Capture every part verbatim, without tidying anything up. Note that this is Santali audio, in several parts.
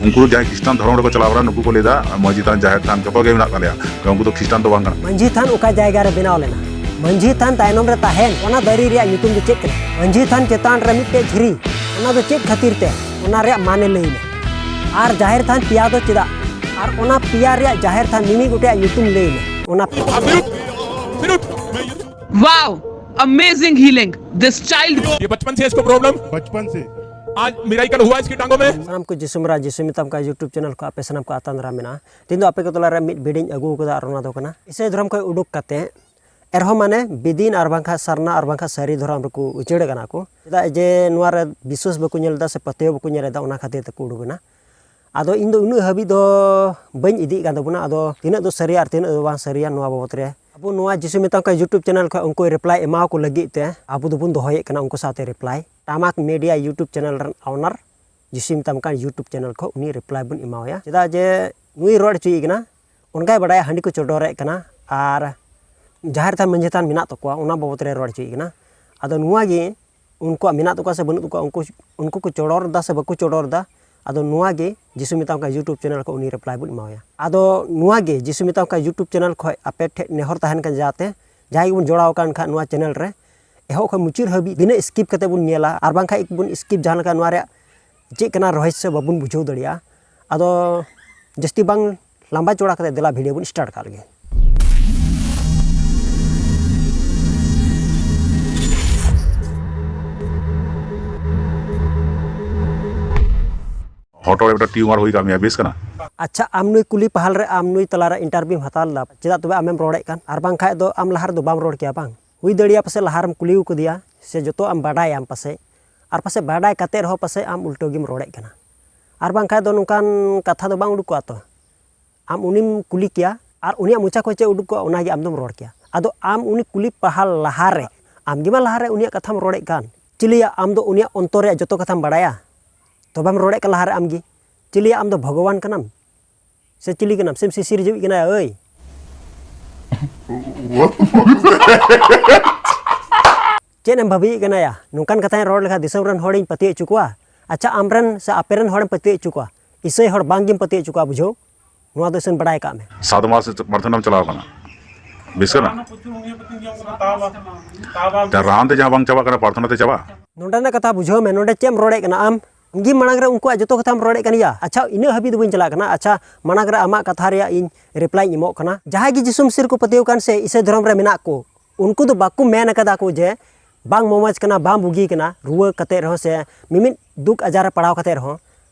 ᱩᱱᱠᱩ ᱫᱚ ᱡᱟᱦᱟᱸᱭ ᱠᱷᱨᱤᱥᱴᱟᱱ ᱫᱷᱚᱨᱚᱢ ᱨᱮᱠᱚ ᱪᱟᱞᱟᱣ ᱠᱟᱱᱟ, ᱱᱩᱠᱩ ᱠᱚ ᱞᱟᱹᱭ ᱮᱫᱟ ᱢᱟᱹᱡᱷᱤ ᱛᱷᱟᱱ, ᱡᱟᱦᱮᱨ ᱛᱷᱟᱱ ᱡᱚᱛᱚ ᱜᱮ ᱢᱮᱱᱟᱜ ᱛᱟᱞᱮᱭᱟ, ᱩᱱᱠᱩ ᱫᱚ ᱠᱷᱨᱤᱥᱴᱟᱱ ᱫᱚ ᱵᱟᱝ ᱠᱟᱱᱟ᱾ ᱢᱟᱹᱡᱷᱤ ᱛᱷᱟᱱ ᱚᱠᱟ ᱡᱟᱭᱜᱟ ᱨᱮ ᱵᱮᱱᱟᱣ ᱞᱮᱱᱟ? ᱢᱟᱹᱡᱷᱤ ᱛᱷᱟᱱ ᱛᱟᱭᱱᱚᱢ ᱨᱮ ᱛᱟᱦᱮᱱ ᱚᱱᱟ ᱫᱟᱨᱮ ᱨᱮᱭᱟᱜ ᱧᱩᱛᱩᱢ ᱫᱚ ᱪᱮᱫ ᱠᱟᱱᱟ? ᱢᱟᱹᱡᱷᱤ ᱛᱷᱟᱱ ᱪᱮᱛᱟᱱ ᱨᱮ ᱢᱤᱫᱴᱮᱡ ᱫᱷᱤᱨᱤ, ᱚᱱᱟ ᱫᱚ ᱪᱮᱫ ᱠᱷᱟᱹᱛᱤᱨ ᱛᱮ? ᱚᱱᱟ ᱨᱮᱭᱟᱜ ᱢᱟᱱᱮ ᱞᱟᱹᱭ ᱢᱮ᱾ ᱟᱨ ᱡᱟᱦᱮᱨ ᱛᱷᱟᱱ ᱯᱮᱭᱟ ᱫᱚ ᱪᱮᱫᱟᱜ? ᱟᱨ ᱚᱱᱟ ᱯᱮᱭᱟ ᱨᱮᱭᱟᱜ ᱡᱟᱦᱮᱨ ᱛᱷᱟᱱ ᱢᱤᱢᱤᱫ ᱜᱚᱴᱮᱡ ᱧᱩᱛᱩᱢ ᱞᱟᱹᱭ ᱢᱮ᱾ ᱚᱱᱟ आप फिर उठ, फिर उठ। मैं ये Wow! Amazing healing. This child ये बचपन से इसको प्रॉब्लम। बचपन से आज मिराइकल हुआ इसकी टांगों में। ᱥᱟᱱᱟᱢ ᱠᱚ ᱡᱤᱥᱩ ᱢᱟᱨᱟ ᱡᱤᱥᱩ ᱢᱮᱛᱟᱢ ᱠᱟᱱ YouTube channel ᱠᱷᱚᱱ ᱟᱯᱮ ᱥᱟᱱᱟᱢ ᱠᱚ ᱟᱛᱟᱝ ᱫᱟᱨᱟᱢ ᱢᱮᱱᱟᱜᱼᱟ᱾ ᱛᱮᱦᱮᱧ ᱫᱚ ᱟᱯᱮ ᱠᱚ ᱛᱟᱞᱟᱨᱮ ᱢᱤᱫ ᱵᱷᱤᱰᱤᱭᱳᱧ ᱟᱹᱜᱩ ᱟᱠᱟᱫᱟ, ᱟᱨ ᱚᱱᱟ ᱫᱚ ᱠᱟᱱᱟ ᱤᱥᱟᱹᱭ ᱫᱷᱚᱨᱚᱢ ᱠᱷᱚᱱ ᱩᱰᱩᱠ ᱠᱟᱛᱮ ᱮᱱᱨᱮᱦᱚᱸ ᱢᱟᱱᱮ ᱵᱤᱫᱤᱱ ᱟᱨ ᱵᱟᱝᱠᱷᱟᱱ ᱥᱟᱨᱱᱟ ᱟᱨ ᱵᱟᱝᱠᱷᱟᱱ ᱥᱟᱹᱨᱤ ᱫᱷᱚᱨᱚᱢ ᱨᱮᱠᱚ ᱩᱪᱟᱹᱲ ᱠᱟᱱᱟ ᱠᱚ᱾ ᱪᱮᱫᱟᱜ ᱡᱮ ᱱᱚᱣᱟ ᱨᱮ ᱵᱤᱥᱣᱟᱥ ᱵᱟᱠᱚ ᱧᱮᱞ ᱮᱫᱟ ᱥᱮ ᱯᱟᱹᱛᱭᱟᱹᱣ ᱵᱟᱠᱚ ᱧᱮᱞ ᱮᱫᱟ, ᱚᱱᱟ ᱠᱷᱟᱹᱛᱤᱨ ᱛᱮᱠᱚ ᱩᱰᱩᱠ ᱮᱱᱟ᱾ ᱟᱫᱚ ᱤᱧ ᱫᱚ ᱩᱱᱟᱹᱜ ᱦᱟᱹᱵᱤᱡ ᱫᱚ ᱵᱟᱹᱧ ᱤᱫᱤᱭᱮᱫ ᱠᱟᱱ ᱛᱟᱵᱚᱱᱟ᱾ ᱟᱫᱚ ᱛᱤᱱᱟᱹᱜ ᱫᱚ ᱥᱟᱹᱨᱤᱭᱟ ᱟᱨ ᱛᱤᱱᱟᱹᱜ ᱫᱚ ᱵᱟᱝ ᱥᱟᱹᱨᱤᱭᱟ, ᱱᱚᱣᱟ ᱵᱟᱵᱚᱫ ᱨᱮ ᱟᱵᱚ ᱱᱚᱣᱟ ᱡᱤᱥᱩ ᱢᱮᱛᱟᱢ ᱠᱟᱱ YouTube channel ᱠᱷᱚᱱ ᱩᱱᱠᱩ reply ᱮᱢᱟᱣ ᱠᱚ ᱞᱟᱹᱜᱤᱫ ᱛᱮ ᱟᱵᱚ ᱫᱚᱵᱚᱱ ᱫᱚᱦᱚᱭᱮᱫ ᱠᱟᱱᱟ ᱩᱱᱠᱩ ᱥᱟᱶᱛᱮ reply᱾ ᱴᱟᱢᱟᱠ ᱢᱤᱰᱤᱭᱟ YouTube channel ᱨᱮᱱ owner ᱡᱤᱥᱩ ᱢᱮᱛᱟᱢ ᱠᱟᱱ YouTube channel ᱠᱷᱚᱱ ᱩᱱᱤ reply ᱵᱚᱱ ᱮᱢᱟᱣᱟᱭᱟ᱾ ᱪᱮᱫᱟᱜ ᱡᱮ ᱱᱩᱭ ᱨᱚᱲ ᱦᱚᱪᱚᱭᱮ ᱠᱟᱱᱟ, ᱚᱱᱠᱟᱭ ᱵᱟᱰᱟᱭᱟ ᱦᱟᱺᱰᱤ ᱠᱚ ᱪᱚᱰᱚᱨᱮᱫ ᱠᱟᱱᱟ ᱟᱨ ᱡᱟᱦᱮᱨ ᱛᱷᱟᱱ ᱢᱟᱹᱡᱷᱤ ᱛᱷᱟᱱ ᱢᱮᱱᱟᱜ ᱛᱟᱠᱚᱣᱟ, ᱚᱱᱟ ᱵᱟᱵᱚᱫ ᱨᱮ ᱨᱚᱲ ᱦᱚᱪᱚᱭᱮ ᱠᱟᱱᱟ᱾ ᱟᱫᱚ ᱱᱚᱣᱟ ᱜᱮ ᱩᱱᱠᱩᱣᱟᱜ ᱢᱮᱱᱟᱜ ᱛᱟᱠᱚᱣᱟ ᱥᱮ ᱵᱟᱹᱱᱩᱜ ᱛᱟᱠᱚᱣᱟ, ᱩᱱᱠᱩ ᱩᱱᱠᱩ ᱠᱚ ᱪᱚᱰᱚᱨ ᱮᱫᱟ ᱥᱮ ᱵᱟᱠᱚ ᱪᱚᱰᱚᱨ ᱮᱫᱟ, ᱟᱫᱚ ᱱᱚᱣᱟ ᱜᱮ ᱡᱤᱥᱩ ᱢᱮᱛᱟᱢ ᱠᱟᱱ YouTube channel ᱠᱷᱚᱱ ᱩᱱᱤ reply ᱵᱚᱱ ᱮᱢᱟᱣᱟᱭᱟ᱾ ᱟᱫᱚ ᱱᱚᱣᱟ ᱜᱮ ᱡᱤᱥᱩ ᱢᱮᱛᱟᱢ ᱠᱟᱱ YouTube channel ᱠᱷᱚᱱ ᱟᱯᱮ ᱴᱷᱮᱱ ᱱᱮᱦᱚᱨ ᱛᱟᱦᱮᱱ ᱠᱟᱱᱟ, ᱡᱟᱛᱮ ᱡᱟᱦᱟᱸᱭ ᱜᱮᱵᱚᱱ ᱡᱚᱲᱟᱣ ᱟᱠᱟᱱ ᱠᱷᱟᱱ ᱱᱚᱣᱟ channel ᱨᱮ ᱮᱦᱚᱵ ᱠᱷᱚᱱ ᱢᱩᱪᱟᱹᱫ ᱦᱟᱹᱵᱤᱡ ᱵᱤᱱᱟᱹ skip ᱠᱟᱛᱮ ᱵᱚᱱ ᱧᱮᱞᱟ, ᱟᱨ ᱵᱟᱝᱠᱷᱟᱱ ᱵᱚᱱ skip ᱡᱟᱦᱟᱸ ᱞᱮᱠᱟ ᱱᱚᱣᱟ ᱨᱮᱭᱟᱜ ᱪᱮᱫ ᱠᱟᱱᱟ ᱨᱚᱦᱚᱥᱭᱚ ᱵᱟᱵᱚᱱ ᱵᱩᱡᱷᱟᱹᱣ ᱫᱟᱲᱮᱭᱟᱜᱼᱟ᱾ ᱟᱫᱚ ᱡᱟᱹᱥᱛᱤ ᱵᱟᱝ ᱞᱟᱸᱵᱟ ᱪᱚᱲᱟ ᱠᱟᱛᱮ ᱫᱮᱞᱟ ᱵᱷᱤᱰᱤᱭᱳ ᱵᱚᱱ start ᱠᱟᱜ ᱞᱮᱜᱮ᱾ ᱦᱚᱴᱚᱜ ᱨᱮ ᱢᱤᱫᱴᱟᱝ ᱴᱤᱭᱩᱢᱟᱨ ᱦᱩᱭ ᱠᱟᱜ ᱢᱮᱭᱟ, ᱵᱮᱥ ᱠᱟᱱᱟ? ᱟᱪᱪᱷᱟ, ᱟᱢ ᱱᱩᱭ ᱠᱩᱞᱤ ᱯᱟᱦᱟᱞ ᱨᱮ ᱟᱢ ᱱᱩᱭ ᱛᱟᱞᱟᱨᱮ interview ᱮᱢ ᱦᱟᱛᱟᱣ ᱞᱮᱫᱟ, ᱪᱮᱫᱟᱜ ᱛᱚᱵᱮ ᱟᱢᱮᱢ ᱨᱚᱲᱮᱫ ᱠᱟᱱ? ᱟᱨ ᱵᱟᱝᱠᱷᱟᱡ ᱫᱚ ᱟᱢ ᱞᱟᱦᱟ ᱨᱮᱫᱚ ᱵᱟᱢ ᱨᱚᱲ ᱠᱮᱭᱟ ᱵᱟᱝ? ᱦᱩᱭ ᱫᱟᱲᱮᱭᱟᱜᱼᱟ ᱯᱟᱥᱮᱡ ᱞᱟᱦᱟ ᱨᱮᱢ ᱠᱩᱞᱤ ᱠᱟᱫᱮᱭᱟ, ᱥᱮ ᱡᱚᱛᱚ ᱟᱢ ᱵᱟᱰᱟᱭᱟᱢ ᱯᱟᱥᱮᱡ, ᱟᱨ ᱯᱟᱥᱮᱡ ᱵᱟᱰᱟᱭ ᱠᱟᱛᱮ ᱨᱮᱦᱚᱸ ᱯᱟᱥᱮᱡ ᱟᱢ ᱩᱞᱴᱟᱹ ᱜᱮᱢ ᱨᱚᱲᱮᱫ ᱠᱟᱱᱟ᱾ ᱟᱨ ᱵᱟᱝᱠᱷᱟᱡ ᱫᱚ ᱱᱚᱝᱠᱟᱱ ᱠᱟᱛᱷᱟ ᱫᱚ ᱵᱟᱝ ᱩᱰᱩᱠᱚᱜᱼᱟ ᱛᱚ᱾ ᱟᱢ ᱩᱱᱤᱢ ᱠᱩᱞᱤ ᱠᱮᱭᱟ ᱟᱨ ᱩᱱᱤᱭᱟᱜ ᱢᱚᱪᱟ ᱠᱷᱚᱱ ᱪᱮᱫ ᱩᱰᱩᱠ ᱠᱚᱜᱼᱟ, ᱚᱱᱟᱜᱮ ᱟᱢ ᱫᱚᱢ ᱨᱚᱲ ᱠᱮᱭᱟ᱾ ᱟᱫᱚ ᱟᱢ ᱩᱱᱤ ᱠᱩᱞᱤ ᱯᱟᱦᱟᱞ ᱞᱟᱦᱟᱨᱮ ᱟᱢ ᱜᱮ ᱢᱟ ᱞᱟᱦᱟᱨᱮ ᱩᱱᱤᱭᱟᱜ ᱠᱟᱛᱷᱟᱢ ᱨᱚᱲᱮᱫ ᱠᱟᱱ᱾ ᱪᱤᱞᱤᱭᱟ, ᱟᱢ ᱫᱚ ᱩᱱᱤᱭᱟᱜ ᱚᱱᱛᱚᱨ ᱨᱮᱭᱟᱜ ᱡᱚᱛᱚ ᱠᱟᱛᱷᱟᱢ ᱵᱟᱲᱟᱭᱟ? ᱛᱚᱵᱮᱢ ᱨᱚᱲᱮᱫ ᱠᱟᱱ ᱞᱟᱦᱟᱨᱮ ᱟᱢ ᱜᱮ᱾ ᱪᱤᱞᱤᱭᱟ, ᱟᱢ ᱫᱚ ᱵᱷᱚᱜᱚᱵᱟᱱ ᱠᱟᱱᱟᱢ ᱥᱮ ᱪᱤᱞᱤ ᱠᱟᱱᱟᱢ? ᱥᱮᱢ ᱥᱤᱥᱤᱨ ᱡᱤᱣᱤᱜ ᱠᱟᱱᱟ? ᱳᱭ, ᱪᱮᱫ ᱮᱢ ᱵᱷᱟᱹᱵᱤᱭᱮᱫ ᱠᱟᱱᱟ ᱭᱟ? ᱱᱚᱝᱠᱟᱱ ᱠᱟᱛᱷᱟᱧ ᱨᱚᱲ ᱞᱮᱠᱷᱟᱱ ᱫᱤᱥᱚᱢ ᱨᱮᱱ ᱦᱚᱲᱤᱧ ᱯᱟᱹᱛᱭᱟᱹᱣ ᱦᱚᱪᱚ ᱠᱚᱣᱟ? ᱟᱪᱪᱷᱟ, ᱟᱢᱨᱮᱱ ᱥᱮ ᱟᱯᱮᱨᱮᱱ ᱦᱚᱲᱮᱢ ᱯᱟᱹᱛᱭᱟᱹᱣ ᱦᱚᱪᱚ ᱠᱚᱣᱟ? ᱤᱥᱟᱹᱭ ᱦᱚᱲ ᱵᱟᱝ ᱜᱮᱢ ᱯᱟᱹᱛᱭᱟᱹᱣ ᱦᱚᱪᱚ ᱠᱚᱣᱟ ᱵᱩᱡᱷᱟᱹᱣ᱾ ᱱᱚᱣᱟ ᱫᱚ ᱤᱥᱟᱹᱭ ᱵᱟᱰᱟᱭ ᱠᱟᱜ ᱢᱮ᱾ ᱥᱟᱫᱷᱩ ᱢᱟᱥ ᱯᱨᱟᱨᱛᱷᱚᱱᱟᱢ ᱪᱟᱞᱟᱣ ᱠᱟᱱᱟ? ᱵᱤᱥ ᱠᱟᱱᱟ? ᱨᱟᱱ ᱛᱮ ᱡᱟᱦᱟᱸ ᱵᱟᱝ ᱪᱟᱵᱟᱜ ᱠᱟᱱᱟ, ᱯᱨᱟᱨᱛᱷᱚᱱᱟ ᱛᱮ ᱪᱟᱵᱟᱜᱼᱟ? ᱱᱚᱰᱮᱱᱟᱜ ᱠᱟᱛᱷᱟ ᱵᱩᱡᱷᱟᱹᱣ ᱢᱮ, ᱱᱚᱰᱮ ᱪᱮᱫ ᱮᱢ ᱨᱚᱲᱮᱫ ᱠᱟᱱᱟ ᱟᱢ? ᱟᱢ ᱜᱮ ᱢᱟᱲᱟᱝ ᱨᱮ ᱩᱱᱠᱩᱣᱟᱜ ᱡᱚᱛᱚ ᱠᱟᱛᱷᱟᱢ ᱨᱚᱲᱮᱫ ᱠᱟᱱ ᱜᱮᱭᱟ᱾ ᱟᱪᱪᱷᱟ, ᱤᱱᱟᱹᱜ ᱦᱟᱹᱵᱤᱡ ᱫᱚ ᱵᱟᱹᱧ ᱪᱟᱞᱟᱜ ᱠᱟᱱᱟ᱾ ᱟᱪᱪᱷᱟ, ᱢᱟᱲᱟᱝ ᱨᱮ ᱟᱢᱟᱜ ᱠᱟᱛᱷᱟ ᱨᱮᱭᱟᱜ ᱤᱧ reply ᱤᱧ ᱮᱢᱚᱜ ᱠᱟᱱᱟ᱾ ᱡᱟᱦᱟᱸᱭ ᱜᱮ ᱡᱤᱥᱩ ᱢᱤᱥᱤᱨ ᱠᱚ ᱯᱟᱹᱛᱭᱟᱹᱣ ᱠᱟᱱ ᱥᱮ ᱤᱥᱟᱹᱭ ᱫᱷᱚᱨᱚᱢ ᱨᱮ ᱢᱮᱱᱟᱜ ᱠᱚ, ᱩᱱᱠᱩ ᱫᱚ ᱵᱟᱠᱚ ᱢᱮᱱ ᱟᱠᱟᱫᱟ ᱠᱚ ᱡᱮ ᱵᱟᱝ ᱢᱚᱢᱚᱡᱽ ᱠᱟᱱᱟ, ᱵᱟᱝ ᱵᱩᱜᱤ ᱠᱟᱱᱟ, ᱨᱩᱣᱟᱹ ᱠᱟᱛᱮ ᱨᱮᱦᱚᱸ ᱥᱮ ᱢᱤᱢᱤᱫ ᱫᱩᱠ ᱟᱡᱟᱨ ᱨᱮ ᱯᱟᱲᱟᱣ ᱠᱟᱛᱮ ᱨᱮᱦᱚᱸ᱾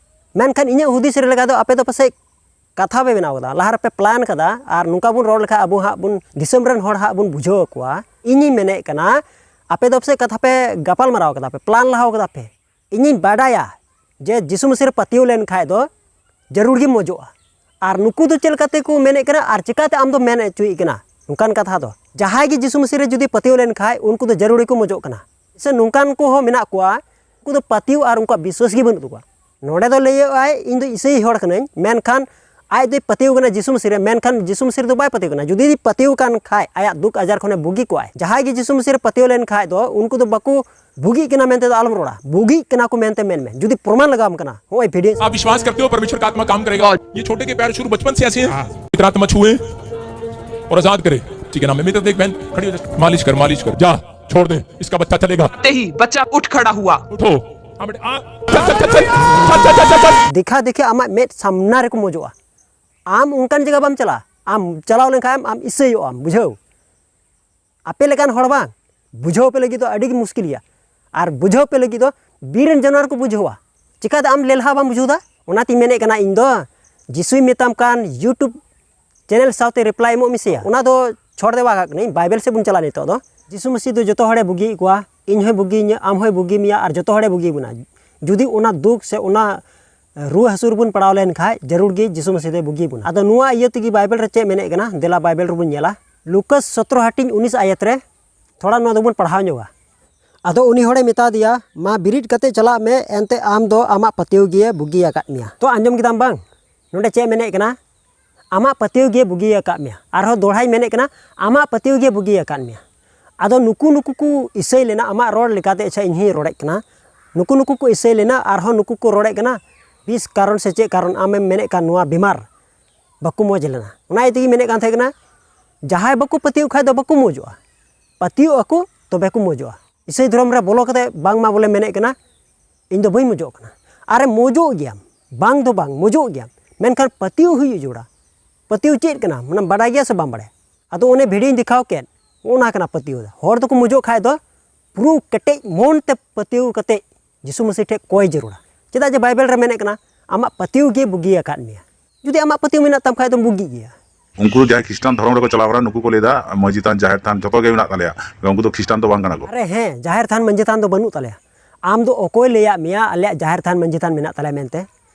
ᱢᱮᱱᱠᱷᱟᱱ ᱤᱧᱟᱹᱜ ᱦᱩᱫᱤᱥ ᱨᱮ ᱞᱮᱠᱟ ᱫᱚ ᱟᱯᱮ ᱫᱚ ᱯᱟᱥᱮᱡ ᱠᱟᱛᱷᱟ ᱯᱮ ᱵᱮᱱᱟᱣ ᱠᱟᱫᱟ, ᱞᱟᱦᱟ ᱨᱮᱯᱮ plan ᱠᱟᱫᱟ, ᱟᱨ ᱱᱚᱝᱠᱟ ᱵᱚᱱ ᱨᱚᱲ ᱞᱮᱠᱷᱟᱱ ᱟᱵᱚ ᱦᱟᱸᱜ ᱵᱚᱱ, ᱫᱤᱥᱚᱢ ᱨᱮᱱ ᱦᱚᱲ ᱦᱟᱸᱜ ᱵᱚᱱ ᱵᱩᱡᱷᱟᱹᱣ ᱟᱠᱚᱣᱟ᱾ ᱤᱧᱤᱧ ᱢᱮᱱᱮᱫ ᱠᱟᱱᱟ, ᱟᱯᱮ ᱫᱚ ᱯᱟᱥᱮᱡ ᱠᱟᱛᱷᱟ ᱯᱮ ᱜᱟᱯᱟᱞ ᱢᱟᱨᱟᱣ ᱠᱟᱫᱟ ᱯᱮ, plan ᱞᱟᱦᱟᱣ ᱠᱟᱫᱟ ᱯᱮ᱾ ᱤᱧᱤᱧ ᱵᱟᱰᱟᱭᱟ ᱡᱮ ᱡᱤᱥᱩ ᱢᱟᱹᱥᱤ ᱨᱮ ᱯᱟᱹᱛᱭᱟᱹᱣ ᱞᱮᱱ ᱠᱷᱟᱡ ᱫᱚ ᱡᱟᱹᱨᱩᱲ ᱜᱮᱢ ᱢᱚᱡᱚᱜᱼᱟ᱾ ᱟᱨ ᱱᱩᱠᱩ ᱫᱚ ᱪᱮᱫ ᱞᱮᱠᱟᱛᱮ ᱠᱚ ᱢᱮᱱᱮᱫ ᱠᱟᱱᱟ ᱟᱨ ᱪᱤᱠᱟᱛᱮ ᱟᱢ ᱫᱚ ᱢᱮᱱ ᱦᱚᱪᱚᱭᱮᱫ ᱠᱟᱱᱟ ᱱᱚᱝᱠᱟᱱ ᱠᱟᱛᱷᱟ ᱫᱚ? ᱡᱟᱦᱟᱸᱭ ᱜᱮ ᱡᱤᱥᱩ ᱢᱟᱹᱥᱤ ᱨᱮ ᱡᱩᱫᱤ ᱯᱟᱹᱛᱭᱟᱹᱣ ᱞᱮᱱ ᱠᱷᱟᱡ ᱩᱱᱠᱩ ᱫᱚ ᱡᱟᱹᱨᱩᱲ ᱜᱮᱠᱚ ᱢᱚᱡᱚᱜ ᱠᱟᱱᱟ᱾ ᱥᱮ ᱱᱚᱝᱠᱟᱱ ᱠᱚᱦᱚᱸ ᱢᱮᱱᱟᱜ ᱠᱚᱣᱟ, ᱩᱱᱠᱩ ᱫᱚ ᱯᱟᱹᱛᱭᱟᱹᱣ ᱟᱨ ᱩᱱᱠᱩᱣᱟᱜ ᱵᱤᱥᱣᱟᱥ ᱜᱮ ᱵᱟᱹᱱᱩᱜ ᱛᱟᱠᱚᱣᱟ᱾ ᱱᱚᱰᱮ ᱫᱚ ᱞᱟᱹᱭᱟᱹᱜ ᱟᱭ, "ᱤᱧ ᱫᱚ ᱤᱥᱟᱹᱭ ᱦᱚᱲ ᱠᱟᱹᱱᱟᱹᱧ", ᱢᱮᱱᱠᱷᱟᱱ ᱟᱡ ᱫᱚᱭ ᱯᱟᱹᱛᱭᱟᱹᱣ ᱠᱟᱱᱟ ᱡᱤᱥᱩ ᱢᱟᱹᱥᱤ ᱨᱮ, ᱢᱮᱱᱠᱷᱟᱱ ᱡᱤᱥᱩ ᱢᱟᱹᱥᱤ ᱨᱮᱫᱚ ᱵᱟᱭ ᱯᱟᱹᱛᱭᱟᱹᱣ ᱠᱟᱱᱟ᱾ ᱡᱩᱫᱤ ᱯᱟᱹᱛᱭᱟᱹᱣ ᱠᱟᱱ ᱠᱷᱟᱡ, ᱟᱭᱟᱜ ᱫᱩᱠ ᱟᱡᱟᱨ ᱠᱷᱚᱱᱮ ᱵᱩᱜᱤ ᱠᱚᱜᱼᱟᱭ᱾ ᱡᱟᱦᱟᱸᱭ ᱜᱮ ᱡᱤᱥᱩ ᱢᱟᱹᱥᱤ ᱨᱮ ᱯᱟᱹᱛᱭᱟᱹᱣ ᱞᱮᱱ ᱠᱷᱟᱡ ᱫᱚ ᱩᱱᱠᱩ ᱫᱚ ᱵᱟᱠᱚ ᱵᱩᱜᱤᱜ ᱠᱟᱱᱟ ᱢᱮᱱᱛᱮ ᱫᱚ ᱟᱞᱚᱢ ᱨᱚᱲᱟ, ᱵᱩᱜᱤᱜ ᱠᱟᱱᱟ ᱠᱚ ᱢᱮᱱᱛᱮ ᱢᱮᱱ ᱢᱮ, ᱡᱩᱫᱤ ᱯᱨᱚᱢᱟᱱ ᱞᱟᱜᱟᱣᱟᱢ ᱠᱟᱱᱟ᱾ ᱦᱚᱸᱜᱼᱚᱭ video आप विश्वास करते हो परमेश्वर का आत्मा काम करेगा? ये छोटे के पैर शुरू बचपन से ऐसे हैं। पवित्र आत्मा छुए और आजाद करे। ठीक है ना, मैं मेरी तरफ देख बहन, खड़ी हो जा, मालिश कर, मालिश कर, जा, छोड़ दे, इसका बच्चा चलेगा। आते ही बच्चा उठ खड़ा हुआ। उठो। हाँ बेटे, आ, चल, चल, चल, चल, चल, चल, चल, चल। ᱫᱮᱠᱷᱟ ᱫᱮᱠᱷᱤ ᱟᱢᱟᱜ ᱢᱮᱫ ᱥᱟᱢᱱᱟ ᱨᱮᱠᱚ ᱢᱚᱡᱚᱜᱼᱟ᱾ ᱟᱢ ᱚᱱᱠᱟᱱ ᱡᱟᱭᱜᱟ ᱵᱟᱢ ᱪᱟᱞᱟᱜᱼᱟ᱾ ᱟᱢ ᱪᱟᱞᱟᱣ ᱞᱮᱱᱠᱷᱟᱱ ᱟᱢ ᱤᱥᱟᱹᱭᱚᱜ ᱟᱢ, ᱵᱩᱡᱷᱟᱹᱣ᱾ ᱟᱯᱮ ᱞᱮᱠᱟᱱ ᱦᱚᱲ ᱵᱟᱝ ᱵᱩᱡᱷᱟᱹᱣ ᱯᱮ ᱞᱟᱹᱜᱤᱫ ᱫᱚ ᱟᱹᱰᱤ ᱜᱮ ᱢᱩᱥᱠᱤᱞ ᱜᱮᱭᱟ᱾ ᱟᱨ ᱵᱩᱡᱷᱟᱹᱣ ᱯᱮ ᱞᱟᱹᱜᱤᱫ ᱫᱚ ᱵᱤᱨ ᱨᱮᱱ ᱡᱟᱱᱣᱟᱨ ᱠᱚ ᱵᱩᱡᱷᱟᱹᱣᱟ᱾ ᱪᱤᱠᱟᱹᱛᱮ ᱟᱢ ᱞᱮᱞᱦᱟ ᱵᱟᱢ ᱵᱩᱡᱷᱟᱹᱣ ᱫᱟ? ᱚᱱᱟᱛᱤᱧ ᱢᱮᱱᱮᱫ ᱠᱟᱱᱟ, ᱤᱧ ᱫᱚ ᱡᱤᱥᱩᱭ ᱢᱮᱛᱟᱢ ᱠᱟᱱ YouTube channel ᱥᱟᱶᱛᱮ reply ᱮᱢᱚᱜ ᱢᱮᱥᱮ᱾ ᱚᱱᱟ ᱫᱚ ᱪᱷᱚᱲ ᱫᱮᱣᱟ ᱠᱟᱜ ᱠᱟᱹᱱᱟᱹᱧ, ᱵᱟᱭᱵᱮᱞ ᱥᱮᱫ ᱵᱚᱱ ᱪᱟᱞᱟᱜᱼᱟ ᱱᱤᱛᱚᱜ ᱫᱚ᱾ ᱡᱤᱥᱩ ᱢᱟᱹᱥᱤ ᱫᱚ ᱡᱚᱛᱚ ᱦᱚᱲᱮ ᱵᱩᱜᱤᱭᱮᱫ ᱠᱚᱣᱟ, ᱤᱧ ᱦᱚᱸᱭ ᱵᱩᱜᱤᱭᱤᱧᱟ, ᱟᱢ ᱦᱚᱸᱭ ᱵᱩᱜᱤ ᱢᱮᱭᱟ, ᱟᱨ ᱡᱚᱛᱚ ᱦᱚᱲᱮ ᱵᱩᱜᱤ ᱵᱚᱱᱟ᱾ ᱡᱩᱫᱤ ᱚᱱᱟ ᱫᱩᱠ ᱥᱮ ᱚᱱᱟ ᱨᱩᱣᱟᱹ ᱦᱟᱹᱥᱩ ᱨᱮᱵᱚᱱ ᱯᱟᱲᱟᱣ ᱞᱮᱱ ᱠᱷᱟᱡ, ᱡᱟᱹᱨᱩᱲ ᱜᱮ ᱡᱤᱥᱩ ᱢᱟᱹᱥᱤ ᱫᱚᱭ ᱵᱩᱜᱤ ᱵᱚᱱᱟ᱾ ᱟᱫᱚ ᱱᱚᱣᱟ ᱤᱭᱟᱹ ᱛᱮᱜᱮ ᱵᱟᱭᱵᱮᱞ ᱨᱮ ᱪᱮᱫ ᱢᱮᱱᱮᱫ ᱠᱟᱱᱟ, ᱫᱮᱞᱟ ᱵᱟᱭᱵᱮᱞ ᱨᱮᱵᱚᱱ ᱧᱮᱞᱟ, ᱞᱩᱠᱟᱥ ᱥᱚᱛᱨᱚ ᱦᱟᱹᱴᱤᱧ ᱩᱱᱤᱥ ᱟᱭᱟᱛ ᱨᱮ᱾ ᱛᱷᱚᱲᱟ ᱱᱚᱣᱟ ᱫᱚᱵᱚᱱ ᱯᱟᱲᱦᱟᱣ ᱧᱚᱜᱟ᱾ ᱟᱫᱚ ᱩᱱᱤ ᱦᱚᱲᱮ ᱢᱮᱛᱟ ᱫᱮᱭᱟ, "ᱢᱟ ᱵᱤᱨᱤᱫ ᱠᱟᱛᱮ ᱪᱟᱞᱟᱜ ᱢᱮ, ᱮᱱᱛᱮ ᱟᱢ ᱫᱚ ᱟᱢᱟᱜ ᱯᱟᱹᱛᱭᱟᱹᱣ ᱜᱮ ᱵᱩᱜᱤ ᱟᱠᱟᱫ ᱢᱮᱭᱟ᱾" ᱛᱚ ᱟᱸᱡᱚᱢ ᱠᱮᱫᱟᱢ ᱵᱟᱝ? ᱱᱚᱰᱮ ᱪᱮᱫ ᱢᱮᱱᱮᱫ ᱠᱟᱱᱟ? ᱟᱢᱟᱜ ᱯᱟᱹᱛᱭᱟᱹᱣ ᱜᱮ ᱵᱩᱜᱤ ᱟᱠᱟᱫ ᱢᱮᱭᱟ᱾ ᱟᱨᱦᱚᱸ ᱫᱚᱦᱲᱟᱭ ᱢᱮᱱᱮᱫ ᱠᱟᱱᱟ, "ᱟᱢᱟᱜ ᱯᱟᱹᱛᱭᱟᱹᱣ ᱜᱮ ᱵᱩᱜᱤ ᱟᱠᱟᱫ ᱢᱮᱭᱟ᱾" ᱟᱫᱚ ᱱᱩᱠᱩ, ᱱᱩᱠᱩ ᱠᱚ ᱤᱥᱟᱹᱭ ᱞᱮᱱᱟ, ᱟᱢᱟᱜ ᱨᱚᱲ ᱞᱮᱠᱟᱛᱮ, ᱟᱪᱪᱷᱟ, ᱤᱧ ᱦᱚᱸᱧ ᱨᱚᱲᱮᱫ ᱠᱟᱱᱟ᱾ ᱱᱩᱠᱩ, ᱱᱩᱠᱩ ᱠᱚ ᱤᱥᱟᱹᱭ ᱞᱮᱱᱟ, ᱟᱨᱦᱚᱸ ᱱᱩᱠᱩ ᱠᱚ ᱨᱚᱲᱮᱫ ᱠᱟᱱᱟ, ᱵᱤᱥ ᱠᱟᱨᱚᱱ ᱥᱮ ᱪᱮᱫ ᱠᱟᱨᱚᱱ ᱟᱢᱮᱢ ᱢᱮᱱᱮᱫ ᱠᱟᱱ ᱱᱚᱣᱟ ᱵᱤᱢᱟᱨ ᱵᱟᱠᱚ ᱢᱚᱡᱽ ᱞᱮᱱᱟ᱾ ᱚᱱᱟ ᱤᱭᱟᱹ ᱛᱮᱜᱮᱧ ᱢᱮᱱᱮᱫ ᱠᱟᱱ ᱛᱟᱦᱮᱸ ᱠᱟᱱᱟ, ᱡᱟᱦᱟᱸᱭ ᱵᱟᱠᱚ ᱯᱟᱹᱛᱭᱟᱹᱣ ᱠᱷᱟᱡ ᱫᱚ ᱵᱟᱠᱚ ᱢᱚᱡᱚᱜᱼᱟ, ᱯᱟᱹᱛᱭᱟᱹᱣ ᱟᱠᱚ ᱛᱚᱵᱮ ᱠᱚ ᱢᱚᱡᱚᱜᱼᱟ᱾ ᱤᱥᱟᱹᱭ ᱫᱷᱚᱨᱚᱢ ᱨᱮ ᱵᱚᱞᱚ ᱠᱟᱛᱮ ᱵᱟᱝᱢᱟ ᱵᱚᱞᱮ ᱢᱮᱱᱮᱫ ᱠᱟᱱᱟ ᱤᱧ ᱫᱚ ᱵᱟᱹᱧ ᱢᱚᱡᱚᱜ ᱠᱟᱱᱟ᱾ ᱟᱨᱮ ᱢᱚᱡᱚᱜ ᱜᱮᱭᱟᱢ, ᱵᱟᱝ ᱫᱚ ᱵᱟᱝ ᱢᱚᱡᱚᱜ ᱜᱮᱭᱟᱢ, ᱢᱮᱱᱠᱷᱟᱱ ᱯᱟᱹᱛᱭᱟᱹᱣ ᱦᱩᱭᱩᱜ ᱡᱚᱲᱟ᱾ ᱯᱟᱹᱛᱭᱟᱹᱣ ᱪᱮᱫ ᱠᱟᱱᱟ ᱢᱟᱱᱮᱢ ᱵᱟᱰᱟᱭ ᱜᱮᱭᱟ ᱥᱮ ᱵᱟᱢ ᱵᱟᱰᱟᱭᱟ? ᱟᱫᱚ ᱚᱱᱮ ᱵᱷᱤᱰᱤᱭᱳᱧ ᱫᱮᱠᱷᱟᱣ ᱠᱮᱫ, ᱚᱱᱟ ᱠᱟᱱᱟ ᱯᱟᱹᱛᱭᱟᱹᱣ ᱫᱚ᱾ ᱦᱚᱲ ᱫᱚᱠᱚ ᱢᱚᱡᱚᱜ ᱠᱷᱟᱡ ᱫᱚ ᱯᱩᱨᱟᱹ ᱠᱮᱴᱮᱡ ᱢᱚᱱ ᱛᱮ ᱯᱟᱹᱛᱭᱟᱹᱣ ᱠᱟᱛᱮ ᱡᱤᱥᱩ ᱢᱟᱹᱥᱤ ᱴᱷᱮᱡ ᱠᱚᱭ ᱡᱟᱹᱨᱩᱲᱟ᱾ ᱪᱮᱫᱟᱜ ᱡᱮ ᱵᱟᱭᱵᱮᱞ ᱨᱮ ᱢᱮᱱᱮᱫ ᱠᱟᱱᱟ ᱟᱢᱟᱜ ᱯᱟᱹᱛᱭᱟᱹᱣ ᱜᱮ ᱵᱩᱜᱤ ᱟᱠᱟᱫ ᱢᱮᱭᱟ᱾ ᱡᱩᱫᱤ ᱟᱢᱟᱜ ᱯᱟᱹᱛᱭᱟᱹᱣ ᱢᱮᱱᱟᱜ ᱛᱟᱢ ᱠᱷᱟᱡ ᱫᱚᱢ ᱵᱩᱜᱤ ᱜᱮᱭᱟ᱾ ᱩᱱᱠᱩ ᱡᱟᱦᱟᱸᱭ ᱠᱷᱨᱤᱥᱴᱟᱱ ᱫᱷᱚᱨᱚᱢ ᱨᱮᱠᱚ ᱪᱟᱞᱟᱣ ᱠᱟᱱᱟ, ᱱᱩᱠᱩ ᱠᱚ ᱞᱟᱹᱭᱫᱟ ᱢᱟᱹᱡᱷᱤ ᱛᱷᱟᱱ, ᱡᱟᱦᱮᱨ ᱛᱷᱟᱱ ᱡᱷᱚᱛᱚ ᱜᱮ ᱢᱮᱱᱟᱜ ᱛᱟᱞᱮᱭᱟ, ᱩᱱᱠᱩ ᱫᱚ ᱠᱷᱨᱤᱥᱴᱟᱱ ᱫᱚ ᱵᱟᱝ ᱠᱟᱱᱟ ᱠᱚ᱾ ᱟᱨᱮ ᱦᱮᱸ, ᱡᱟᱦᱮᱨ ᱛᱷᱟᱱ ᱢᱟᱹᱡᱷᱤ ᱛᱷᱟᱱ ᱫᱚ ᱵᱟᱹᱱᱩᱜ ᱛᱟᱞᱮᱭᱟ᱾ ᱟᱢ ᱫᱚ ᱚᱠᱚᱭ ᱞᱟᱹᱭᱟᱫ ᱢᱮᱭᱟ ᱟᱞᱮᱭᱟᱜ ᱡᱟᱦᱮᱨ ᱛᱷᱟᱱ ᱢᱟᱹᱡᱷᱤ ᱛᱷᱟᱱ ᱢᱮᱱᱟᱜ ᱛᱟᱞᱮᱭᱟ ᱢᱮᱱᱛᱮ?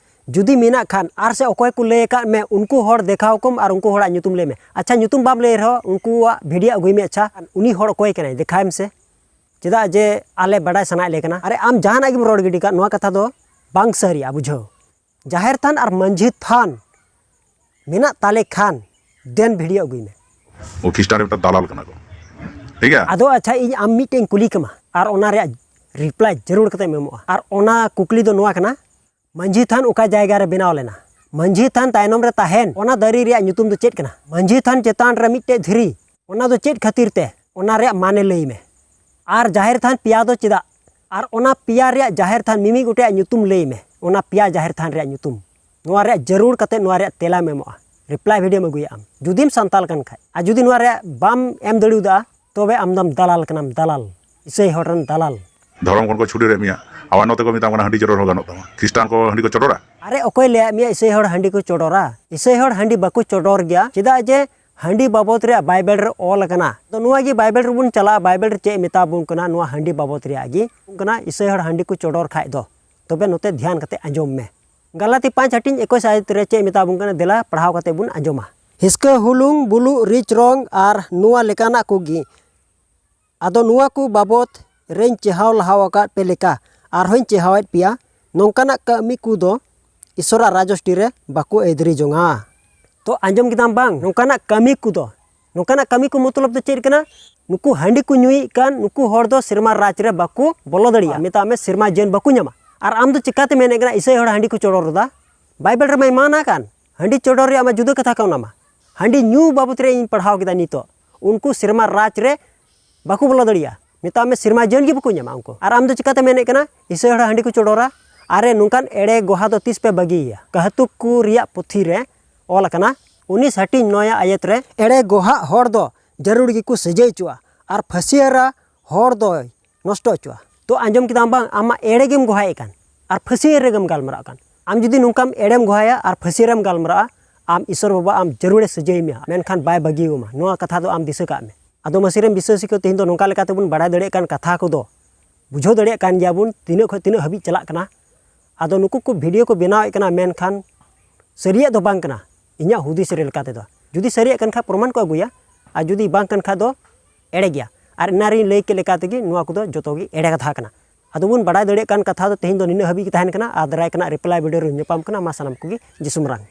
ᱡᱩᱫᱤ ᱢᱮᱱᱟᱜ ᱠᱷᱟᱱ ᱟᱨ ᱥᱮ ᱚᱠᱚᱭ ᱠᱚ ᱞᱟᱹᱭ ᱟᱠᱟᱫ ᱢᱮ, ᱩᱱᱠᱩ ᱦᱚᱲ ᱫᱮᱠᱷᱟᱣ ᱠᱚᱢ ᱟᱨ ᱩᱱᱠᱩ ᱦᱚᱲᱟᱜ ᱧᱩᱛᱩᱢ ᱞᱟᱹᱭ ᱢᱮ᱾ ᱟᱪᱪᱷᱟ, ᱧᱩᱛᱩᱢ ᱵᱟᱢ ᱞᱟᱹᱭ ᱨᱮᱦᱚᱸ ᱩᱱᱠᱩᱣᱟᱜ ᱵᱷᱤᱰᱤᱭᱳ ᱟᱹᱜᱩᱭ ᱢᱮ᱾ ᱟᱪᱪᱷᱟ, ᱩᱱᱤ ᱦᱚᱲ ᱚᱠᱚᱭ ᱠᱟᱱᱟᱭ ᱫᱮᱠᱷᱟᱣ ᱮᱢ ᱥᱮ᱾ ᱪᱮᱫᱟᱜ ᱡᱮ ᱟᱞᱮ ᱵᱟᱰᱟᱭ ᱥᱟᱱᱟᱭᱮᱫ ᱞᱮ ᱠᱟᱱᱟ᱾ ᱟᱨᱮ ᱟᱢ ᱡᱟᱦᱟᱱᱟᱜ ᱜᱮᱢ ᱨᱚᱲ ᱜᱤᱰᱤ ᱠᱟᱜ, ᱱᱚᱣᱟ ᱠᱟᱛᱷᱟ ᱫᱚ ᱵᱟᱝ ᱥᱟᱹᱨᱤᱭᱟ, ᱵᱩᱡᱷᱟᱹᱣ᱾ ᱡᱟᱦᱮᱨ ᱛᱷᱟᱱ ᱟᱨ ᱢᱟᱹᱡᱷᱤ ᱛᱷᱟᱱ ᱢᱮᱱᱟᱜ ᱛᱟᱞᱮ ᱠᱷᱟᱱ ᱫᱮᱱ ᱵᱷᱤᱰᱤᱭᱳ ᱟᱹᱜᱩᱭ ᱢᱮ᱾ ᱩᱱᱠᱩ ᱠᱷᱨᱤᱥᱴᱟᱱ ᱨᱮ ᱢᱤᱫᱴᱟᱝ ᱫᱟᱞᱟᱞ ᱠᱟᱱᱟ ᱠᱚ, ᱴᱷᱤᱠ ᱜᱮᱭᱟ? ᱟᱫᱚ ᱟᱪᱪᱷᱟ, ᱤᱧ ᱟᱢ ᱢᱤᱫᱴᱮᱱ ᱠᱩᱞᱤ ᱠᱟᱢᱟ ᱟᱨ ᱚᱱᱟ ᱨᱮᱭᱟᱜ ᱨᱤᱯᱞᱟᱭ ᱡᱟᱹᱨᱩᱲ ᱠᱟᱛᱮ ᱮᱢ ᱮᱢᱚᱜᱼᱟ᱾ ᱟᱨ ᱚᱱᱟ ᱠᱩᱠᱞᱤ ᱫᱚ ᱱᱚᱣᱟ ᱠᱟᱱᱟ, ᱢᱟᱹᱡᱷᱤ ᱛᱷᱟᱱ ᱚᱠᱟ ᱡᱟᱭᱜᱟ ᱨᱮ ᱵᱮᱱᱟᱣ ᱞᱮᱱᱟ? ᱢᱟᱹᱡᱷᱤ ᱛᱷᱟᱱ ᱛᱟᱭᱱᱚᱢ ᱨᱮ ᱛᱟᱦᱮᱱ ᱚᱱᱟ ᱫᱟᱨᱮ ᱨᱮᱭᱟᱜ ᱧᱩᱛᱩᱢ ᱫᱚ ᱪᱮᱫ ᱠᱟᱱᱟ? ᱢᱟᱹᱡᱷᱤ ᱛᱷᱟᱱ ᱪᱮᱛᱟᱱ ᱨᱮ ᱢᱤᱫᱴᱮᱡ ᱫᱷᱤᱨᱤ, ᱚᱱᱟ ᱫᱚ ᱪᱮᱫ ᱠᱷᱟᱹᱛᱤᱨ ᱛᱮ? ᱚᱱᱟ ᱨᱮᱭᱟᱜ ᱢᱟᱱᱮ ᱞᱟᱹᱭ ᱢᱮ᱾ ᱟᱨ ᱡᱟᱦᱮᱨ ᱛᱷᱟᱱ ᱯᱮᱭᱟ ᱫᱚ ᱪᱮᱫᱟᱜ? ᱟᱨ ᱚᱱᱟ ᱯᱮᱭᱟ ᱨᱮᱭᱟᱜ ᱡᱟᱦᱮᱨ ᱛᱷᱟᱱ ᱢᱤᱢᱤᱫ ᱜᱚᱴᱮᱡ ᱧᱩᱛᱩᱢ ᱞᱟᱹᱭ ᱢᱮ, ᱚᱱᱟ ᱯᱮᱭᱟ ᱡᱟᱦᱮᱨ ᱛᱷᱟᱱ ᱨᱮᱭᱟᱜ ᱧᱩᱛᱩᱢ᱾ ᱱᱚᱣᱟ ᱨᱮᱭᱟᱜ ᱡᱟᱹᱨᱩᱲ ᱠᱟᱛᱮ ᱱᱚᱣᱟ ᱨᱮᱭᱟᱜ ᱛᱮᱞᱟᱢ ᱮᱢᱚᱜᱼᱟ, ᱨᱤᱯᱞᱟᱭ ᱵᱷᱤᱰᱤᱭᱳᱢ ᱟᱹᱜᱩᱭᱟ ᱟᱢ, ᱡᱩᱫᱤᱢ ᱥᱟᱱᱛᱟᱞ ᱠᱟᱱ ᱠᱷᱟᱡ᱾ ᱟᱨ ᱡᱩᱫᱤ ᱱᱚᱣᱟ ᱨᱮᱭᱟᱜ ᱵᱟᱢ ᱮᱢ ᱫᱟᱲᱮᱭᱟᱫᱟ, ᱛᱚᱵᱮ ᱟᱢ ᱫᱚᱢ ᱫᱟᱞᱟᱞ ᱠᱟᱱᱟᱢ, ᱫᱟᱞᱟᱞ, ᱤᱥᱟᱹᱭ ᱦᱚᱲ ᱨᱮᱱ ᱫᱟᱞᱟᱞ᱾ ᱫᱷᱚᱨᱚᱢ ᱠᱷᱚᱱ ᱠᱚ ᱪᱷᱩᱰᱟᱹᱨᱮᱫ ᱢᱮᱭᱟ, ᱟᱵᱟᱨ ᱱᱚᱛᱮ ᱠᱚ ᱢᱮᱛᱟᱢ ᱠᱟᱱᱟ ᱦᱟᱺᱰᱤ ᱪᱚᱰᱚᱨ ᱦᱚᱸ ᱜᱟᱱᱚᱜ ᱛᱟᱢᱟ, ᱠᱷᱨᱤᱥᱴᱟᱱ ᱠᱚ ᱦᱟᱺᱰᱤ ᱠᱚ ᱪᱚᱰᱚᱨᱟ? ᱟᱨᱮ ᱚᱠᱚᱭ ᱞᱟᱹᱭᱟᱫ ᱢᱮᱭᱟ ᱤᱥᱟᱹᱭ ᱦᱚᱲ ᱦᱟᱺᱰᱤ ᱠᱚ ᱪᱚᱰᱚᱨᱟ? ᱤᱥᱟᱹᱭ ᱦᱚᱲ ᱦᱟᱺᱰᱤ ᱵᱟᱠᱚ ᱪᱚᱰᱚᱨ ᱜᱮᱭᱟ, ᱪᱮᱫᱟᱜ ᱡᱮ ᱦᱟᱺᱰᱤ ᱵᱟᱵᱚᱫ ᱨᱮᱭᱟᱜ ᱵᱟᱭᱵᱮᱞ ᱨᱮ ᱚᱞ ᱟᱠᱟᱱᱟ᱾ ᱟᱫᱚ ᱱᱚᱣᱟ ᱜᱮ ᱵᱟᱭᱵᱮᱞ ᱨᱮᱵᱚᱱ ᱪᱟᱞᱟᱜᱼᱟ, ᱵᱟᱭᱵᱮᱞ ᱨᱮ ᱪᱮᱫ ᱮ ᱢᱮᱛᱟ ᱵᱚᱱ ᱠᱟᱱᱟ ᱱᱚᱣᱟ ᱦᱟᱺᱰᱤ ᱵᱟᱵᱚᱫ ᱨᱮᱭᱟᱜ ᱜᱮ ᱠᱟᱱᱟ, ᱤᱥᱟᱹᱭ ᱦᱚᱲ ᱦᱟᱺᱰᱤ ᱠᱚ ᱪᱚᱰᱚᱨ ᱠᱷᱟᱡ ᱫᱚ᱾ ᱛᱚᱵᱮ ᱱᱚᱛᱮ ᱫᱷᱮᱭᱟᱱ ᱠᱟᱛᱮ ᱟᱸᱡᱚᱢ ᱢᱮ᱾ ᱜᱟᱞᱟᱛᱤ ᱯᱟᱸᱪ ᱦᱟᱹᱴᱤᱧ ᱮᱠᱩᱥ ᱟᱭᱟᱛ ᱨᱮ ᱪᱮᱫ ᱮ ᱢᱮᱛᱟ ᱵᱚᱱ ᱠᱟᱱᱟ, ᱫᱮᱞᱟ ᱯᱟᱲᱦᱟᱣ ᱠᱟᱛᱮ ᱵᱚᱱ ᱟᱸᱡᱚᱢᱟ᱾ ᱦᱤᱥᱠᱟᱹ, ᱦᱩᱞᱩᱝ, ᱵᱩᱞᱩᱜ, ᱨᱤᱪ ᱨᱚᱝ ᱟᱨ ᱱᱚᱣᱟ ᱞᱮᱠᱟᱱᱟᱜ ᱠᱚᱜᱮ᱾ ᱟᱫᱚ ᱱᱚᱣᱟ ᱠᱚ ᱵᱟᱵᱚᱛ ᱨᱮᱧ ᱪᱮᱦᱟᱣ ᱞᱟᱦᱟᱣ ᱟᱠᱟᱫ ᱯᱮ ᱞᱮᱠᱟ ᱟᱨᱦᱚᱸᱧ ᱪᱮᱦᱟᱣᱮᱫ ᱯᱮᱭᱟ, ᱱᱚᱝᱠᱟᱱᱟᱜ ᱠᱟᱹᱢᱤ ᱠᱚᱫᱚ ᱤᱥᱚᱨᱟᱜ ᱨᱟᱡᱽᱚᱥᱴᱤ ᱨᱮ ᱵᱟᱠᱚ ᱟᱹᱭᱫᱟᱹᱨᱤ ᱡᱚᱝᱟ᱾ ᱛᱚ ᱟᱸᱡᱚᱢ ᱠᱮᱫᱟᱢ ᱵᱟᱝ? ᱱᱚᱝᱠᱟᱱᱟᱜ ᱠᱟᱹᱢᱤ ᱠᱚᱫᱚ, ᱱᱚᱝᱠᱟᱱᱟᱜ ᱠᱟᱹᱢᱤ ᱠᱚ ᱢᱚᱛᱞᱚᱵ ᱫᱚ ᱪᱮᱫ ᱠᱟᱱᱟ? ᱱᱩᱠᱩ ᱦᱟᱺᱰᱤ ᱠᱚ ᱧᱩᱭᱮᱫ ᱠᱟᱱ ᱱᱩᱠᱩ ᱦᱚᱲ ᱫᱚ ᱥᱮᱨᱢᱟ ᱨᱟᱡᱽ ᱨᱮ ᱵᱟᱠᱚ ᱵᱚᱞᱚ ᱫᱟᱲᱮᱭᱟᱜᱼᱟ, ᱢᱮᱛᱟᱜ ᱢᱮ ᱥᱮᱨᱢᱟ ᱡᱤᱭᱚᱱ ᱵᱟᱠᱚ ᱧᱟᱢᱟ᱾ ᱟᱨ ᱟᱢ ᱫᱚ ᱪᱤᱠᱟᱹᱛᱮ ᱢᱮᱱᱮᱫ ᱠᱟᱱᱟ ᱤᱥᱟᱹᱭ ᱦᱚᱲ ᱦᱟᱺᱰᱤ ᱠᱚ ᱪᱚᱰᱚᱨ ᱮᱫᱟ? ᱵᱟᱭᱵᱮᱞ ᱨᱮᱢᱟᱭ ᱢᱟᱱᱟ ᱠᱟᱱ᱾ ᱦᱟᱺᱰᱤ ᱪᱚᱰᱚᱨ ᱨᱮᱭᱟᱜ ᱢᱟ ᱡᱩᱫᱟᱹ ᱠᱟᱛᱷᱟ ᱠᱟᱱᱟ ᱚᱱᱟ ᱢᱟ᱾ ᱦᱟᱺᱰᱤ ᱧᱩ ᱵᱟᱵᱚᱛ ᱨᱮ ᱤᱧ ᱯᱟᱲᱦᱟᱣ ᱠᱮᱫᱟ ᱱᱤᱛᱚᱜ᱾ ᱩᱱᱠᱩ ᱥᱮᱨᱢᱟ ᱨᱟᱡᱽ ᱨᱮ ᱵᱟᱠᱚ ᱵᱚᱞᱚ ᱫᱟᱲᱮᱭᱟᱜᱼᱟ᱾ ᱢᱮᱛᱟᱜ ᱢᱮ ᱥᱮᱨᱢᱟ ᱡᱤᱭᱚᱱ ᱜᱮ ᱵᱟᱠᱚ ᱧᱟᱢᱟ ᱩᱱᱠᱩ᱾ ᱟᱨ ᱟᱢ ᱫᱚ ᱪᱤᱠᱟᱹᱛᱮ ᱢᱮᱱᱮᱫ ᱠᱟᱱᱟ ᱤᱥᱟᱹᱭ ᱦᱚᱲ ᱦᱟᱺᱰᱤ ᱠᱚ ᱪᱚᱰᱚᱨᱟ? ᱟᱨᱮ, ᱱᱚᱝᱠᱟᱱ ᱮᱲᱮ ᱜᱚᱦᱟ ᱫᱚ ᱛᱤᱥ ᱯᱮ ᱵᱟᱹᱜᱤᱭᱮᱭᱟ? ᱠᱟᱹᱦᱛᱩᱠ ᱠᱚ ᱨᱮᱭᱟᱜ ᱯᱩᱛᱷᱤ ᱨᱮ ᱚᱞ ᱟᱠᱟᱱᱟ, ᱩᱱᱤᱥ ᱦᱟᱹᱴᱤᱧ ᱱᱚᱭᱟ ᱟᱭᱟᱛ ᱨᱮ, ᱮᱲᱮ ᱜᱚᱦᱟᱜ ᱦᱚᱲ ᱫᱚ ᱡᱟᱹᱨᱩᱲ ᱜᱮᱠᱚ ᱥᱟᱹᱡᱟᱹᱭ ᱦᱚᱪᱚᱜᱼᱟ ᱟᱨ ᱯᱷᱟᱹᱥᱤᱭᱟᱹᱨᱟ ᱦᱚᱲ ᱫᱚᱭ ᱱᱚᱥᱴᱚ ᱦᱚᱪᱚᱜᱼᱟ᱾ ᱛᱚ ᱟᱸᱡᱚᱢ ᱠᱮᱫᱟᱢ ᱵᱟᱝ, ᱟᱢ ᱢᱟ ᱮᱲᱮ ᱜᱮᱢ ᱜᱚᱦᱟᱭᱮᱫ ᱠᱟᱱ ᱟᱨ ᱯᱷᱟᱹᱥᱤᱭᱟᱹᱨ ᱨᱮᱜᱮᱢ ᱜᱟᱞᱢᱟᱨᱟᱜ ᱠᱟᱱ᱾ ᱟᱢ ᱡᱩᱫᱤ ᱱᱚᱝᱠᱟᱢ ᱮᱲᱮᱢ ᱜᱚᱦᱟᱭᱟ ᱟᱨ ᱯᱷᱟᱹᱥᱤᱭᱟᱹᱨᱮᱢ ᱜᱟᱞᱢᱟᱨᱟᱜᱼᱟ, ᱟᱢ ᱤᱥᱚᱨ ᱵᱟᱵᱟ ᱟᱢ ᱡᱟᱹᱨᱩᱲᱮ ᱥᱟᱹᱡᱟᱹᱭ ᱢᱮᱭᱟ, ᱢᱮᱱᱠᱷᱟᱱ ᱵᱟᱭ ᱵᱟᱹᱜᱤᱭᱟᱢᱟ᱾ ᱱᱚᱣᱟ ᱠᱟᱛᱷᱟ ᱫᱚ ᱟᱢ ᱫᱤᱥᱟᱹ ᱠᱟᱜ ᱢᱮ᱾ ᱟᱫᱚ ᱢᱟᱹᱥᱤ ᱨᱮᱱ ᱵᱤᱥᱟᱹᱥᱤ ᱠᱚ, ᱛᱮᱦᱮᱧ ᱫᱚ ᱱᱚᱝᱠᱟ ᱞᱮᱠᱟᱛᱮ ᱵᱚᱱ ᱵᱟᱲᱟᱭ ᱫᱟᱲᱮᱭᱟᱜ ᱠᱟᱱ ᱠᱟᱛᱷᱟ ᱠᱚᱫᱚ ᱵᱩᱡᱷᱟᱹᱣ ᱫᱟᱲᱮᱭᱟᱜ ᱠᱟᱱ ᱜᱮᱭᱟ ᱵᱚᱱ, ᱛᱤᱱᱟᱹᱜ ᱠᱷᱚᱱ ᱛᱤᱱᱟᱹᱜ ᱦᱟᱹᱵᱤᱡ ᱪᱟᱞᱟᱜ ᱠᱟᱱᱟ᱾ ᱟᱫᱚ ᱱᱩᱠᱩ ᱠᱚ ᱵᱷᱤᱰᱤᱭᱳ ᱠᱚ ᱵᱮᱱᱟᱣᱮᱫ ᱠᱟᱱᱟ, ᱢᱮᱱᱠᱷᱟᱱ ᱥᱟᱹᱨᱤᱭᱟᱜ ᱫᱚ ᱵᱟᱝ ᱠᱟᱱᱟ᱾ ᱤᱧᱟᱹᱜ ᱦᱩᱫᱤᱥ ᱨᱮ ᱞᱮᱠᱟ ᱛᱮᱫᱚ, ᱡᱩᱫᱤ ᱥᱟᱹᱨᱤᱭᱟᱜ ᱠᱟᱱ ᱠᱷᱟᱱ ᱯᱨᱚᱢᱟᱱ ᱠᱚ ᱟᱹᱜᱩᱭᱟ, ᱟᱨ ᱡᱩᱫᱤ ᱵᱟᱝ ᱠᱟᱱ ᱠᱷᱟᱱ ᱫᱚ ᱮᱲᱮ ᱜᱮᱭᱟ᱾ ᱟᱨ ᱮᱱᱟᱱ ᱨᱤᱧ ᱞᱟᱹᱭ ᱠᱮᱫ ᱞᱮᱠᱟ ᱛᱮᱜᱮ ᱱᱚᱣᱟ ᱠᱚᱫᱚ ᱡᱚᱛᱚ ᱜᱮ ᱮᱲᱮ ᱠᱟᱛᱷᱟ ᱠᱟᱱᱟ᱾ ᱟᱫᱚ ᱵᱚᱱ ᱵᱟᱲᱟᱭ ᱫᱟᱲᱮᱭᱟᱜ ᱠᱟᱱ ᱠᱟᱛᱷᱟ ᱫᱚ ᱛᱮᱦᱮᱧ ᱫᱚ ᱱᱤᱱᱟᱹᱜ ᱦᱟᱹᱵᱤᱡ ᱜᱮ ᱛᱟᱦᱮᱱ ᱠᱟᱱᱟ᱾ ᱟᱨ ᱫᱟᱨᱟᱭ ᱠᱟᱱᱟ ᱨᱤᱯᱞᱟᱭ ᱵᱷᱤᱰᱤᱭᱳ ᱨᱮ ᱧᱟᱯᱟᱢ ᱠᱟᱱᱟ᱾ ᱢᱟ ᱥᱟᱱᱟᱢ ᱠᱚᱜᱮ ᱡᱤᱥᱩ ᱢᱟᱨᱟᱝ᱾